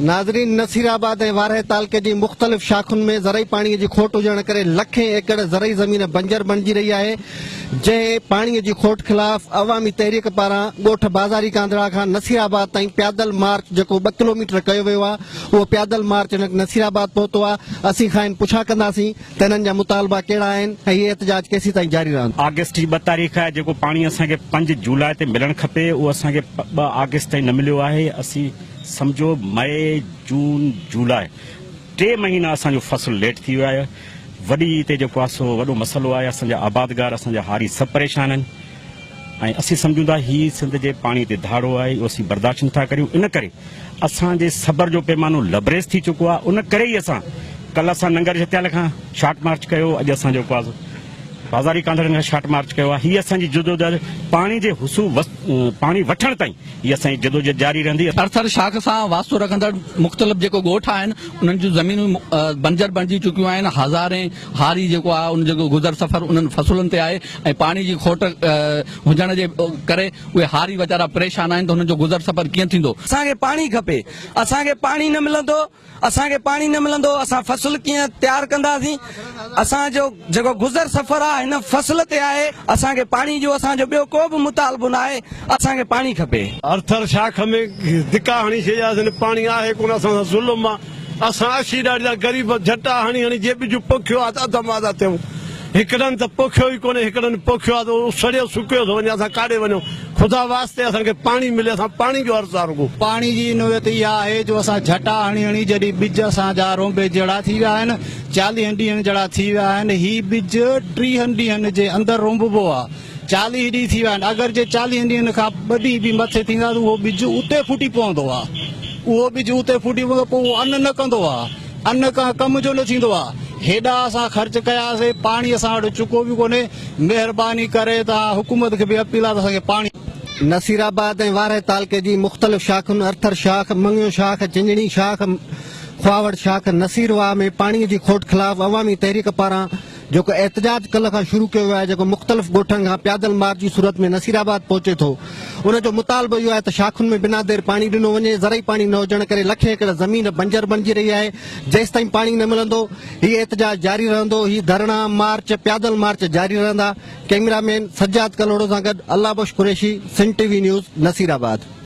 ناظرين نصيرآباد ۽ وارهه تعلقي جي مختلف شاخن ۾ زرعي پاڻي جي کوٽ هجڻ ڪري لکين ايڪڙ زرعي زمين بنجر بڻجي رهي آهي جنهن پاڻي جي کوٽ خلاف عوامي تحريڪ پاران ڳوٺ بازاري ڪانڌڙا کان نصيرآباد تائين پيادل مارچ جيڪو ٻه ڪلوميٽر ڪيو ويو آهي اهو پيادل مارچ هن وقت نصيرآباد پهتو آهي اسين کانئن پڇا ڪنداسين ته هنن جا مطالبا ڪهڙا آهن ۽ هي احتجاج ڪيسيتائين جاري رهندو. آگسٽ جي ٻه تاريخ آهي جيڪو پاڻي اسان کي پنج جولاء تي ملڻ کپي اهو اسان کي ٻه آگسٽ تائين نه مليو آهي اسين سمجهو مئي جون جولاء ٽي مهينا اسان جو فصل ليٽ ٿي ويو آهي وڏي هتي جيڪو آهي سو وڏو مسئلو آهي اسان جا آبادگار اسان جا هاري سڀ پريشان آهن ۽ اسين سمجهون ٿا هي سنڌ جي پاڻي تي ڌاڙو آهي اهو اسين برداشت نٿا ڪريون ان ڪري اسان جي صبر جو پيمانو لبريز ٿي چڪو آهي ان ڪري ئي اسان ڪلهه اسان ننگر جتيال کان شارٽ مارچ ڪيو اڄ اسان جيڪو آهي بازاري ڪانڌڙن کان شارٽ مارچ ڪيو آهي هي اسان جي جدوجهد پاڻي جي حصول پاڻي وٺڻ تائين هي اسان جي جدوجهد جاري رهندي. ارٿر شاخ سان واسطو رکندڙ مختلف جيڪو ڳوٺ آهن انهن جون زمينون بنجر بڻجي چڪيون آهن هزارين هاري جيڪو آهي ان جو گذر سفر انهن فصلن تي آهي ۽ پاڻي جي کوٽ هجڻ جي ڪري اهي هاري ويچارا پريشان آهن ته هنن جو گذر سفر ڪيئن ٿيندو. اسان کي پاڻي کپي اسان کي پاڻي نه ملندو اسان کي پاڻي نه ملندو اسان فصل ڪيئن تيار ڪنداسين اسان جو جيڪو گذر سفر آهي هن فصل تي آهي اسان کي پاڻي جو اسان جو ٻيو ڪو به مطالبو نه آهي اسان کي پاڻي کپي. ارٿر شاخ ۾ ڌڪا هڻي ڇڏياسين پاڻي آهي ڪونه اسان سان ظلم آ اسان اشي ڏاڙهي جا غريب جهٽا هڻي هڻي جي ٻج پوکيو آ ته اڌ مادا ٿيون هڪڙن ته پوکيو ئي ڪونهي هڪڙن پوکيو آ ته اهو سڙيو سڪيو ٿو وڃي اسان ڪاڏي وڃون خدا واسطي اسان کي پاڻي ملي اسان پاڻي جو عرض آ رڳو. پاڻي جي نوعيت اها آهي جو اسان جهٽا هڻي هڻي جڏهن ٻج اسان جا رونبي جهڙا ٿي ويا آهن چاليهن ڏينهن جهڙا ٿي ويا آهن هي ٻج ٽيهن ڏينهن جي اندر رونببو آ چاليهه ڏينهن ٿي ويا آهن اگر جي چاليهن ڏينهن کان ٻه ڏينهن به مٿي ٿيندا ته اهو ٻج اتي ڦٽي پوندو آ اهو ٻج اتي ڦٽي پوندو پوء اهو ان نه ڪندو آ ان ڪنهن ڪم جو نه ٿيندو آ هيڏا اسان خرچ ڪياسي پاڻي اسان وٽ چڪو به ڪونهي مهرباني ڪري توهان حڪومت کي به اپيل آ ته اسان کي پاڻي. نصيرآباد ۽ وارهه تعلقي جي مختلف شاخن ارٿر شاخ، مڱيو شاخ، چنجڻي شاخ، خواوڙ شاخ، نصير واهه ۾ پاڻي جي کوٽ خلاف عوامي تحريڪ پاران جيڪو احتجاج ڪلهه کان شروع ڪيو ويو آهي جيڪو مختلف ڳوٺن کان پيادل مارچ جي صورت ۾ نصيرآباد پهچي ٿو ان جو مطالبو اهو آهي ته شاخن ۾ بنا دير پاڻي ڏنو وڃي زرعي پاڻي نه هجڻ ڪري لکين ايڪڙ زمين بنجر بڻجي رهي آهي جيستائين پاڻي نه ملندو هي احتجاج جاري رهندو هي ڌرڻا مارچ پيادل مارچ جاري رهندا ڪئميرا مين سجاد ڪلهوڙو سان گڏ Allah Bakhsh Qureshi Sindh T V news Nasirabad.